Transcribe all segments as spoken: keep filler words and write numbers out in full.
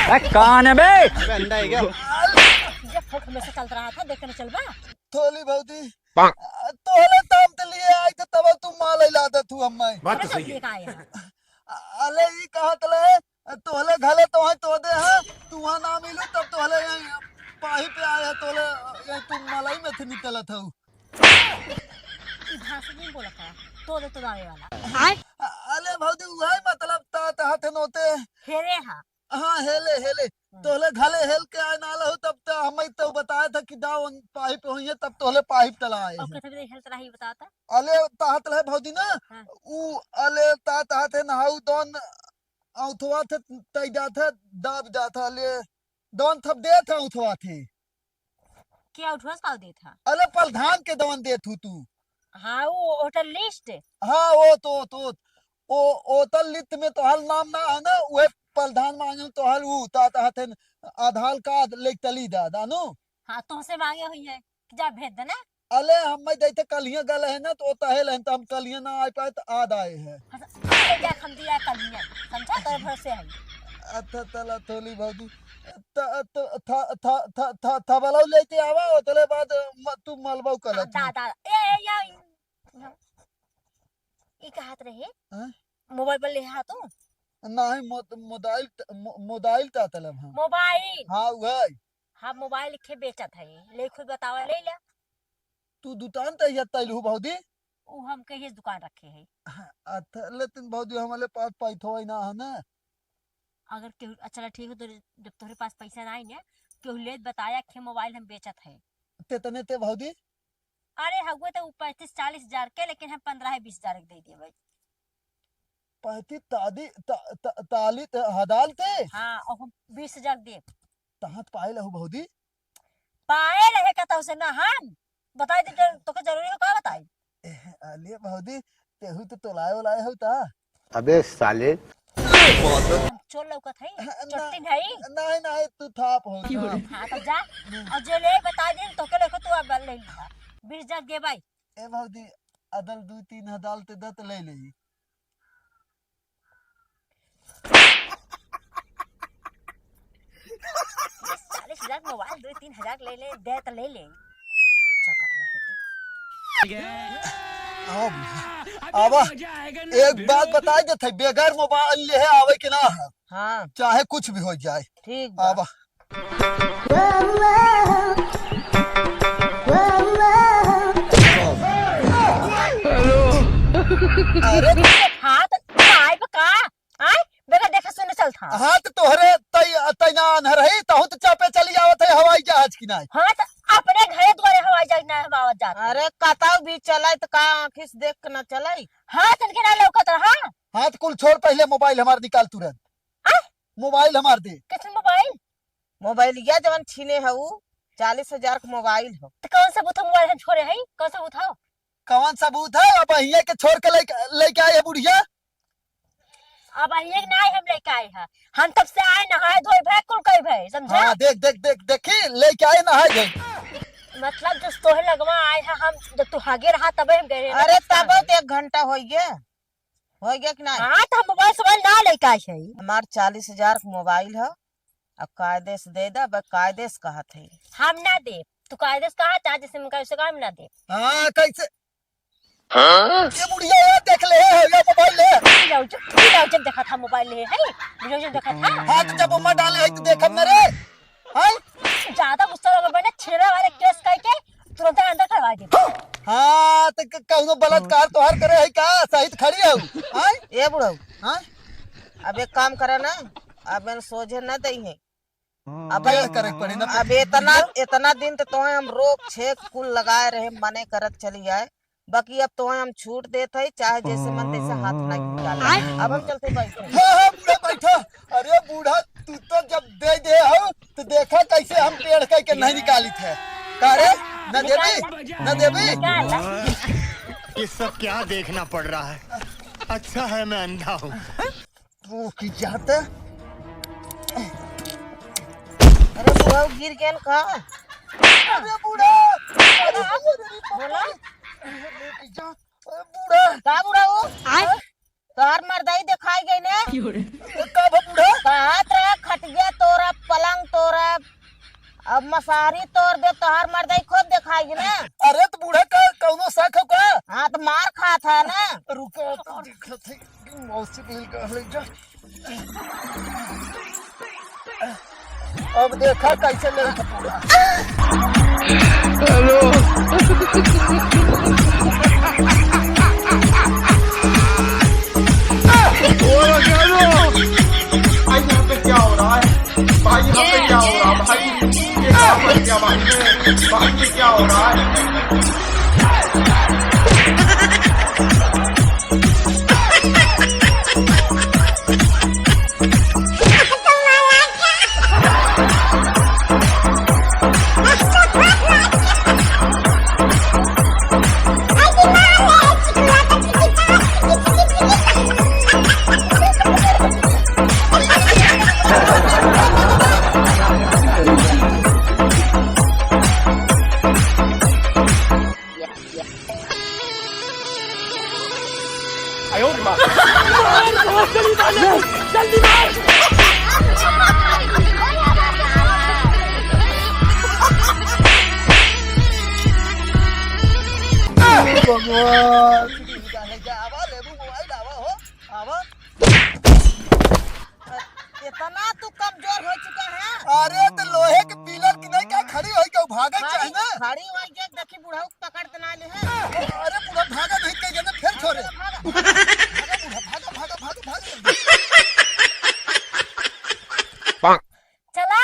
ए, कौन है बे? अबे अंधा है क्या? ये फोक में से चलत रहा था, देख के न चलबा। थोली भौजी, पाक। तोहले दाम ते लिए आई थे, तब तू माल ला दे तू हम्मे। बात तो अरे सही है। लेके आए हैं। अले ई कहा तले, तोहले घले तो है तो दे है, तू वहाँ ना मिलू तब तोहले यहीं पाही पे आए है, तोहले यहीं तू मलाई में थे निकलत हऊ। ई भाषा नहीं बोलत है, तो दे तो दावे वाला। अले भौजी, वही मतलब ता, ता हाथे नोते। हेरे हा। हाँ, हेले, हेले। हम्म। तोहले घले हेल के आए ना लहू, तब तो हमें तो बताया था कि दाव पाही पे होइए, तब तोहले पाही पे तला आए और हैं। कितने दिन हेल तला ही बताता? अले, तात लहे भौजी ना, हाँ। ऊ, अले, तात हाथे नहाऊ दौन, औथवा थे, तई जात है, दाब जात है, अले, दौन थप देत है, औथवा थे। क्या उठवा से का देत है? अले, प्रधान के दौन देत हूँ तू। हाँ, वो होटल लिस्ट। हाँ, वो तो, तो, वो होटल लिस्ट में तोहल नाम ना है ना, उहे प्रधान मांगल तोहल ऊ, तात हाथे न आधार कार्ड लेके चली दा, दानू। हाँ, तोहसे मांगे हुई है, कि जा भेज देना। अले, हम मैं जैसे कलिया गल है ना, तो तहे लेन, तो हम कलिया ना आ पाए, तो आद आए हैं। हाँ, तो ले जा, हम दिया कलिया, समझा, तोरे भरोसे है। अच्छा, तला थोली भौजी, त, त, थ, थ, थ, थ, थबलौ लेते आवा, ओतले बाद म-, तू मलबौ हाँ, कलत है। दादा, ए, ए, या, या। ई कहत रहे, हाँ? मोबाइल पर ले हा तू? नाही, मो-, मोबाइल त-, मो-, मोबाइल ता तलब हम। मोबाइल? हाँ, उहै। हाँ, मोबाइल लिखे बेचत है, ले खुद बतावा, ले ले। तू दुकान त हिया तैलहू भौजी? उ हम कहिए दुकान रखे है। हाँ, अच्छा, लेकिन भौजी हमारे पास पैसा है ना, है ना? अगर केहू, अच्छा, चला ठीक है, तो जब तोहरे पास पैसा ना आई ना, केहू ले बताया कि मोबाइल हम बेचत है। तेतने ते भौजी? अरे, हगुए तो उ पैंतीस चालीस हजार के, लेकिन हम पन्द्रह बीस हजार के दे दिए भाई। पैंतीस तादी-, ता-, ता-, ताली-, त-, हदाल ते? हाँ, और हम बीस हजार दे। तहाँ त पाए लहू भौजी? पाए रहे का तोसे ना हम? बताई दे, जर-, तोके जरूरी हो का बताई? एह, अले भौजी, तेहू तो तोलाए ओलाए हो ता? अबे साले। हम चोर लौकत है, हाँ, ना, चोट्टिन है। नहीं, नहीं, तू थाप हो, थाप। हाँ, तो जा। और जो ले बता दे, तोके लेखो तू अब ले ले। बीस हजार दे भाई। ए भौजी, अदल दू तीन हजार ते दत ले ले। चालीस हजार मोबाइल, दो तीन हजार ले ले, दे तो ले ले। चौपट नहीं तो। आवा, आवा, एक बात बताई देत है, बेगर मोबाइल ले है आवे के ना है। हाँ। चाहे कुछ भी हो जाए। ठीक बा। आवा। अरे, हाँ, तो आए बा का? आय, बेगर देखे सुने चलत हा। हाँ, तो तोहरे तई, तई ना आन्हर है, तहु तो चापे चली आवत है हवाई जहाज की नाई। हाँ, तो अपने घरे द्वारे हवाई जहाज ना हम आवत जात। अरे, कतौ भी चलै तो का आँखी से देख के ना चलै? हाँ, तनके ना लौकत रहा। हाँ, तो कुल छोड़, पहले मोबाइल हमार निकाल तुरंत। आय? मोबाइल हमार दे। कैसन मोबाइल? मोबाइलिया जवन छीने हऊ, चालीस हजार के मोबाइल हो। तो कौन सबूत हो मोबाइल हम छोड़े हई? कौन सबूत हो? कौन सबूत है? अब हिया के छोड़ के लेके, लेके आए है बुढ़िया। अब हिया के नाई हम लेके आए हैं। हम तब से आए, नहाए धोए भए, कुल कई भए, समझा? हाँ, देख, देख, देख, देखी, लेके आए, नहाए धोए। मतलब, जो तोहे लगवा आए हैं हम, जब तू हागे रहा, तबे हम गए रहे, अरे, तब से तब आए। तो एक घंटा होइगे। होइगे कि नाई? हाँ, तो हम मोबाइल सोबाइल ना लेके आए हैं। हमार चालीस हजार के मोबाइल है, अब कायदे से दे दे, अब कायदे से कहत है। हम ना देब, तू कायदे से कहा, चाहे जैसे मन करे वैसे कहा, हम ना देब। हाँ, कैसे? हाँ? ये बुढ़िया यार देख ले, है, ये मोबाइल ले। बुढ़िया उजब, बुढ़िया उजब देखा था मोबाइल ले, है? बुढ़िया उजब देखा था। हाथ जब उम्मा डाले है तो देखब ना रे। हैं? ज्यादा गुस्सा लगे बने, छेड़ा वाले केस करके तुरंत अंदर करवा दे। हाँ, तो क-, कौनो बलात्कार तोहार करे है का? सहित खड़ी है। हैं? ए बुढ़ऊ। हाँ? अब एक काम करे ना, अब इन सोझे न दई है। अब पेड़ करे के पड़ी ना। अब इतना, इतना दिन तो तोहे हम रोक छेक कुल लगाए रहे, मने करत चली आए, बाकी अब तोहे हम छूट देत है, चाहे जैसे मन तैसे हाथ ना निकाले। अब हम चलते बैठे। हाँ, हाँ, बूढ़ा बैठा। अरे बूढ़ा, तू तो जब दे दे हो, तो देखा कैसे हम पेड़ कह के नहीं निकालित है। का रे? न देबी? न देबी? निकाल। ये सब क्या देखना पड़ रहा है? अच्छा है मैं अंधा हूँ। रुक जाते। अरे बुढ़ऊ गिर गया का? अरे बूढ़ा! अरे बोला? रुक जा। अरे बूढ़ा! का बुढ़ऊ? आय? तोहार मर्दाई देखाई गई ने? का भा बूढ़ा? कहत रहा खटिया तोड़ सारी तोड़ दे, तोहार मर्दाई खुद दिखाई ना। अरे, तो बूढ़ा का कौनो शक हो का? हाँ, तो मार खात है ना। रुको, तो दिखत है कि मौसी के लिए ले जा। अब देखा कैसे ले पूरा। हेलो। भाई, यहाँ पे क्या हो रहा है? भाई, यहाँ पे क्या हो रहा है? भाई, ये क्या बन गया भाई में? भाई, ये क्या हो रहा है? भगवान। आवा, लेबू मोबाइल, आवा हो, आवा। इतना तू कमजोर हो चुका है। अरे, तो लोहे के पिलर की नहीं, का खड़ी होई के भागे खड़ी, चाहे ना? खड़ी होई के देखी, बुढ़ऊ पकड़ के ना ले है। अरे, बुढ़ा भागा नहीं, कहीं जाने फिर छोड़े। भागा, भागा। अरे, बुढ़ा, भागा, भागा, भागा, भागा। चला,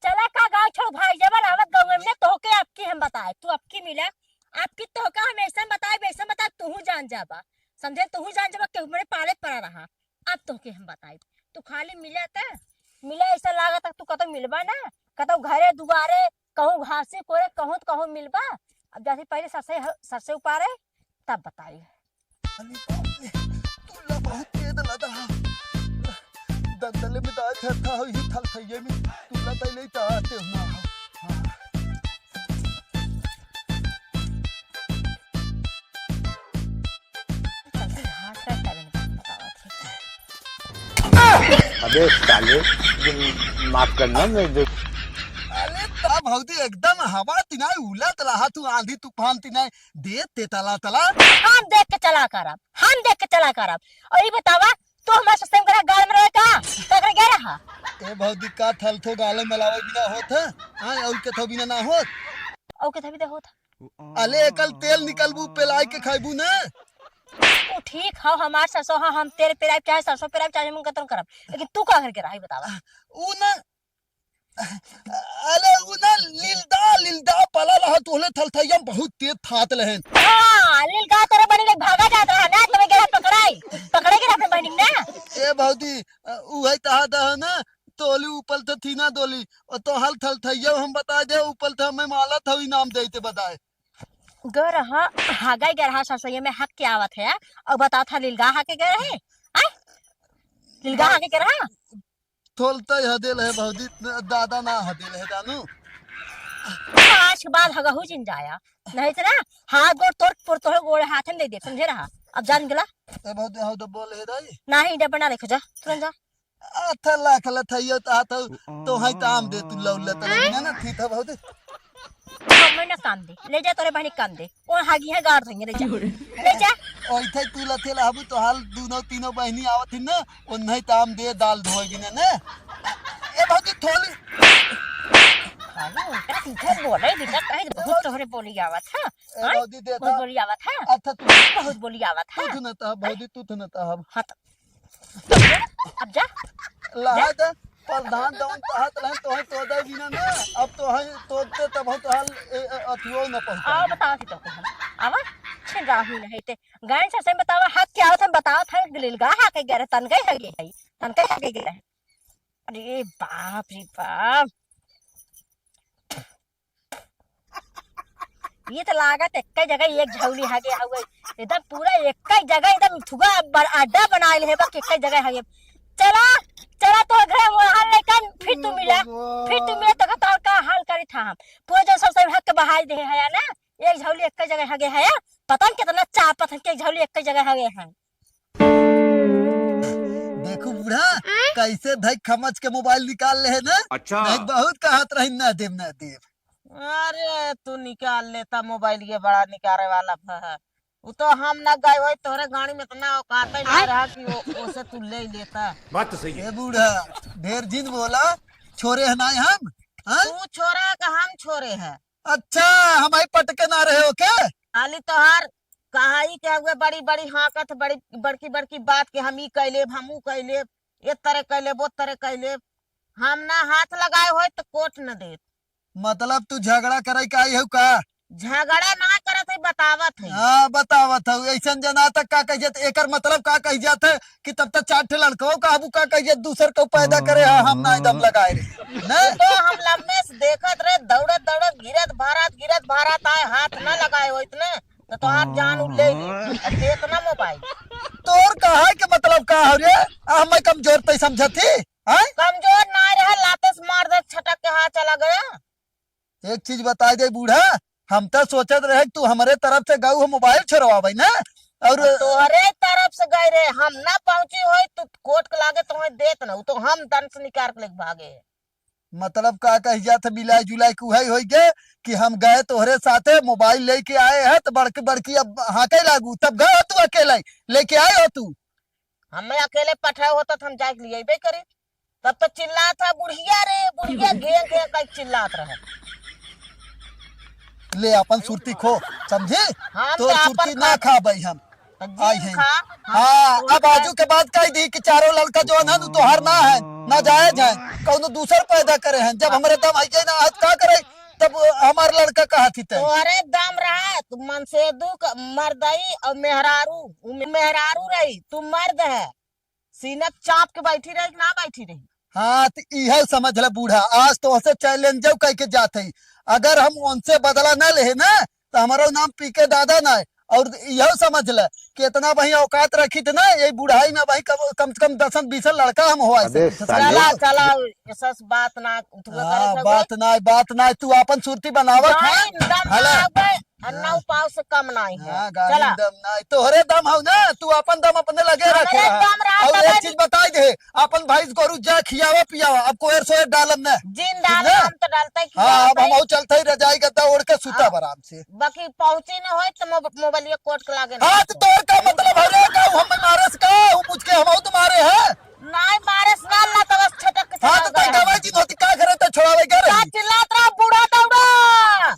चला का गाँव छोड़ भाग, जब आवत गाँव में तोहके अबकी हम बताए, तू अबकी मिला, अबकी तोहका हम ऐसन बताए, वैसन बताए, तूहू जान जाबा, समझे? तूहू जान जाबा, केहू मेरे पाले पड़ा रहा। अब तोहके हम बताई, तू खाली मिला त, मिला, ऐसा लागत है तू कतौ मिलबा ना, कतौ घरे दुआरे, कहूँ घासी कोरे, कहूँ त कहूँ मिलबा। अब जैसे पहले सरसे, सरसे उपारे, तब बताई। अरे बाप रे, तुल्ला बहुत तेज लदा है। दलदले में दाय था, था ही थल थइये में, तुल्ला तैले ही ता आते हो ना। हाँ। अबे साले, तुम माफ करना, मैं जो अरे ता भौजी एकदम हवा तिनाई उलत रहा तू, आंधी तूफान तिनाई दे ते तला तला। हम देख के चला करब, हम देख के चला करब। और ये बतावा, तू हमारे ससुर के गाल में रहे का? का करे गया रहा? ए भौजी का थलथो गाले में लावे बिना होत है? हाँ, और के थो बिना ना होत? और के थो बिना होत है? अले एकल तेल निकलबू, पेलाई के खाइबू ना। उ ठीक हौ, हमार सरसों ह, हम तेल पेराइब चाहे सरसों पेराइब चाहे हम कतन करब, लेकिन तू का करके रही बतावा? उ ना, अले उ ना लिलदा, लिलदा पला रहा तोहले थलथैया में बहुत तेज थात लहन। हाँ, लिलदा तोरे बनी ले भागा जात रहा ना, तुम्हें गेला पकड़ाई, पकड़े के रहे बनी ना। ए भौजी, उहे तहा दह ना, तोली ऊपर थे थी ना दोली, और तोहल थलथैया हम बता दे, ऊपर थे हमें माला था इनाम देते बताए। गरहा, हागई गरहा सरसैया में हक के आवत है, और बताओ था लिलगा हाके गए है? आय? लिलगा हाके गरहा? थोलता ही हदेल है भौजी, दादा ना हदेल है जानू। आज के बाद हगहू जिन जाया, नहीं तो ना हाथ गोड़ तोड़, तोड़, तोड़ गोड़ हाथ में दे दे, समझे रहा? अब जान गला। ए भौजी, हाँ तो बोल है दाई। नहीं, डब्बा ना लेके जा, तुरंत जा। अथ लाख लथैयो त हाथ तो है काम दे तू लौले त लगी ना, ना थी था बहुत। हमें ना काम दे, ले जा तोरे बहनी काम दे। ओ हागी है गाड़ धोइए, ले जा। ले जा। ओइ थे तू लथे लाबू तो हाल दोनों तीनों बहनी आवत ही ना, ओ नहीं काम दे दाल धोए बिना ना। ए भौजी थोली। खाली उनका सीधे बोले बिना कहे बहुत तोहरे बोली आवत है। ए हाँ? भौजी दे बहुत था। बोली आवत है। अच्छा तू बहुत बोली आवत है। तू न ता भौजी तू न ता। हाँ तो अब जा। लहा जा। जा। प्रधान जौन कहत रहन, तोहे तोदे बिना ना, अब तोहे तोदते तब हम तोहार, ए, ए, अथियो न पहुँचाई। आओ, बताओ थी तोके हम। आवा, छिन राहु नहीं ते। गायन से, से बतावा, हक क्या होत हम बतावत है, लिलगा हाके गए रहे, तन गए है, तन गए है, गए रहे। अरे बाप रे बाप। ये तो लागत एक्कै जगह एक झौली हगे हउवे। एकदम पूरा एक्कै जगह एकदम थुआ बर-, अड्डा बनाइल है बा, एक्कै जगह हगे। चला, चला तो घर में हाल नहीं कर, फिर तू मिला, फिर तू मिला तो का, का हाल करी था हम। पूरा जो सब, सब हक बहाई दे है ना, एक झौली एक्कै जगह हगे है, पता नहीं कितना चार पत्थर के एक झौली एक्कै जगह हगे है। देखू बूढ़ा, कैसे धई खमच के मोबाइल निकाल ले है ना? अच्छा। नहीं बहुत कहत रही, "ना देब, ना देब।" अरे, तू निकाल लेता मोबाइल, ये बड़ा निकाले वाला भ-, है। वो तो हम ना गए होई, तोहरे गाड़ी में इतना औकात ही ना रहा कि वो, ओसे तू ले लेता। बात तो सही है। ए बूढ़ा, ढेर जिन बोला, छोरे है ना हम, हाँ? तू छोरा है कि हम छोरे है? अच्छा, हम आई पटके ना रहे हो के? खाली तोहार कहाई के हुए बड़ी बड़ी हाँकत, बड़ी बड़की बड़की बात के हम ई कैलेब, हम ऊ कैलेब, ए तरे कैलेब, ओ तरे कैलेब। हम ना हाथ लगाए होई तो कोट न देत। मतलब तू झगड़ा करे के आई हो का? झगड़ा ना करत है, बतावत है। हाँ, बतावत हूँ। ऐसन जना तक का कह जात, एकर मतलब का कह जात है कि तब तक चार ठे लड़को का अबू का कह जात, दूसर को पैदा करे है, हम ना एकदम लगाए रे। नहीं? तो हम लम्बे से देखत रहे, दौड़त दौड़त, गिरत भारत, गिरत भारत आए, हाथ ना लगाए हो इतने, तो तोहार जान उ ले ले। अब दे इतना मोबाइल। तोर कहा के मतलब का हो रे? आ, मैं कमजोर तै समझत ही? हैं? कमजोर ना रहे, लाते से मार दे, छटक के हाथ चला गया। एक चीज बताई दे बूढ़ा, हम तो सोचत रहे कि तू हमरे तरफ से गऊ हो मोबाइल छोड़वावे ना, और तोहरे तरफ से गए रे, हम ना पहुंची होई, तू कोट के लागे तोहे देत ना, उ तो हम दन से निकाल के लेके भागे। मतलब का कही जात है, मिलाई जुलाई के उहई होई गे कि हम गए तोहरे साथे, मोबाइल लेके आए हैं, तो बड़की बड़की अब हाँके लागू, तब गए हो तू अकेले, लेके आए हो तू। हमें अकेले पठाए होता तो हम जाके लिए अइबे करी। तब तो चिल्लात था, "बुढ़िया रे, बुढ़िया," घें घें कइ चिल्लात रहे। ले अपन सुरती खो, समझी? हम तोर तो सुरती अपन ना खा खाबे हम। तो जिन आई है। खा, हम हाँ, तो अब आजू के बाद कह दी कि चारों लड़का जौन है, उ तोहार ना है, ना जायज है, कौनो दूसर पैदा करे हैं। जब हमरे दम है ना, आज का करे, तब हमार लड़का कहा थी तय। तोहरे दम रहा, तू मनसेदू क-, मर्दई और मेहरारू, उ मे-, मेहरारू रही, तू मर्द है, सीना चाप के बैठी रही कि ना बैठी रही? हाँ, तो इहे समझ ले बूढ़ा, आज तोहसे चैलेंज कह के जात है, अगर हम उनसे बदला ना लेहे ना, तो हमारो नाम पीके दादा ना है। और इहो समझ ले कि इतना वही औकात रखी थी ना, ये बुढ़ाई में वही कम, कम से कम दसन बीसन लड़का हम हो अबे ऐसे। साले। चला, चला, ऐसा बात ना, तू हाँ, करे सब बात ना, बात ना, तू अपन सुरती बनावत है। गाड़ी में दम ना हला। आवे, अन्ना हाँ। उपाव से कम नहीं है। हाँ, गाड़ी चला। में दम ना, तोहरे दम हो ना, तू अपन दम अपने लगे हमरे रखे रहा। दम रहा और तबे एक चीज बताई दे, अपन भैंस गोरू जा खियावा पियावा, अब कोयर सोयर डालब ना। जिन डाले ना? हम तो डालते हाँ, अब खियाते। हम चलते ही रजाई गद्दा ओढ़ के सुता हाँ। आराम से। बाकी पहुँची न होई तो मोब-, मोबाइलिया कोट के लागे ना। हाँ, तो तोर का मतलब है रे, का हम मारस का, हम पूछ के हम तो मारे हैं। नाई मारस ना, ना तो बस छटक के हाँ, चला तो गया। तब दवाई जिन होती का करे तो छोड़ावे क्या का रही? चिल्लात रहा बूढ़ा दौड़ा।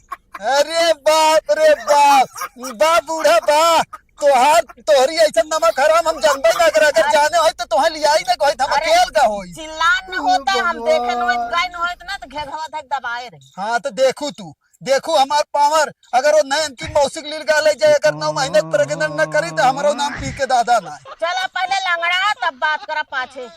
अरे बाप रे बाप, बा बूढ़ा बा, तोहार, तोहरी ऐसन नमक हराम हम जानबे ना करे, अगर अरे। जाने होई तो तोहे लियाई ना कोई, हम अरे, अकेल का होई। चिल्लान न होता, हम देखे न होई, गए न होई तो ना तो घेघवा धक दबाए रही। हाँ, तो देखू तू, देखू हमार पावर, अगर वो नयन की मौसी के लील गा ले जाए, अगर नौ महीने के प्रेग्नेंट न करी तो हमारो नाम पी के दादा ना है। चला पहले लंगड़ा, तब बात करा पाछे।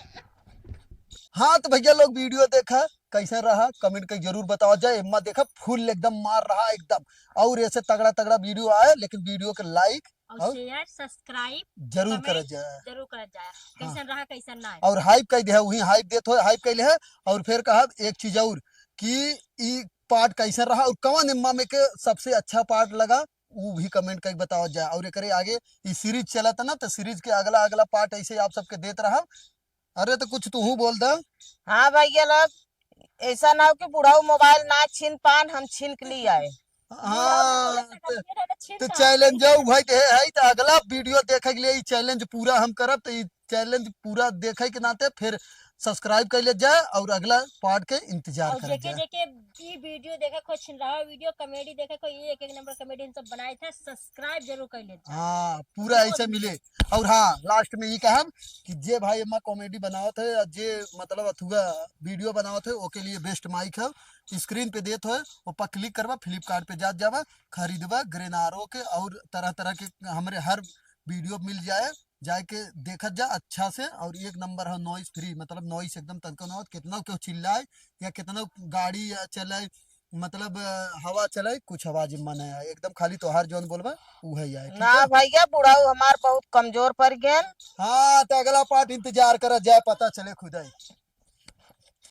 हाँ, तो भैया लोग वीडियो देखा, कैसा रहा कमेंट करके जरूर बतावा जाए। एम्मा देखा फुल एकदम मार रहा एकदम, और ऐसे तगड़ा तगड़ा वीडियो आए, लेकिन वीडियो के लाइक और और शेयर, सब्सक्राइब, जरूर कमेंट करा जाए। जरूर करा जाए। हाँ। कैसन रहा, कैसन ना है। और हाइप कह दे है, वही हाइप देत हो, हाइप कह ले है। और फिर कहा एक चीज और कि ई पार्ट कैसन रहा और कौन एम्मा में के सबसे अच्छा पार्ट लगा, वो भी कमेंट करके बतावा जाए। और एकरे आगे ई सीरीज चलत ना, तो सीरीज के अगला अगला पार्ट ऐसे आप सबके देत रहा। अरे तो कुछ तू बोल दे। हाँ भैया लोग, ऐसा ना हो कि बुढ़ऊ मोबाइल ना छीन पान, हम छीन के लिए आए। हाँ, तो, तो चैलेंज जो भाई दे है, तो अगला वीडियो देखे के लिए ई चैलेंज पूरा हम करब, तो ई चैलेंज पूरा देखे के नाते फिर सब्सक्राइब कर ले जाए और अगला पार्ट के इंतजार और कर जेके, जाए। जेके ई वीडियो देखे को, छिनरावा वीडियो, कॉमेडी देखे को, ये एक, एक नंबर कॉमेडी हम सब बनाए थे, सब्सक्राइब जरूर कर ले जाए। हाँ, पूरा ऐसे मिले। और हाँ, लास्ट में ये कहब कि जे भाई एम्मा कॉमेडी बनावत है या जे मतलब अथुआ वीडियो बनावत है, ओके लिए बेस्ट माइक है। स्क्रीन पे देत है, ओपर क्लिक करबा, फ्लिपकार्ट पे जात जाबा, खरीदबा ग्रेनारो के और तरह तरह के हमरे हर वीडियो मिल जाए, जाके देखत जा अच्छा से। और एक नंबर है नॉइज फ्री, मतलब नॉइज एकदम तनको ना होत, कितना क्यों चिल्लाए या कितना गाड़ी या चलाए, मतलब अ, हवा चलाए, कुछ आवाज में ना आए, एकदम खाली तोहार जौन बोलबा उहे आए, ठीक ना है? भैया, बुढ़ऊ हमार बहुत कमजोर पड़ गए। हाँ, तो अगला पार्ट इंतजार करा जाए, पता चले खुदाई।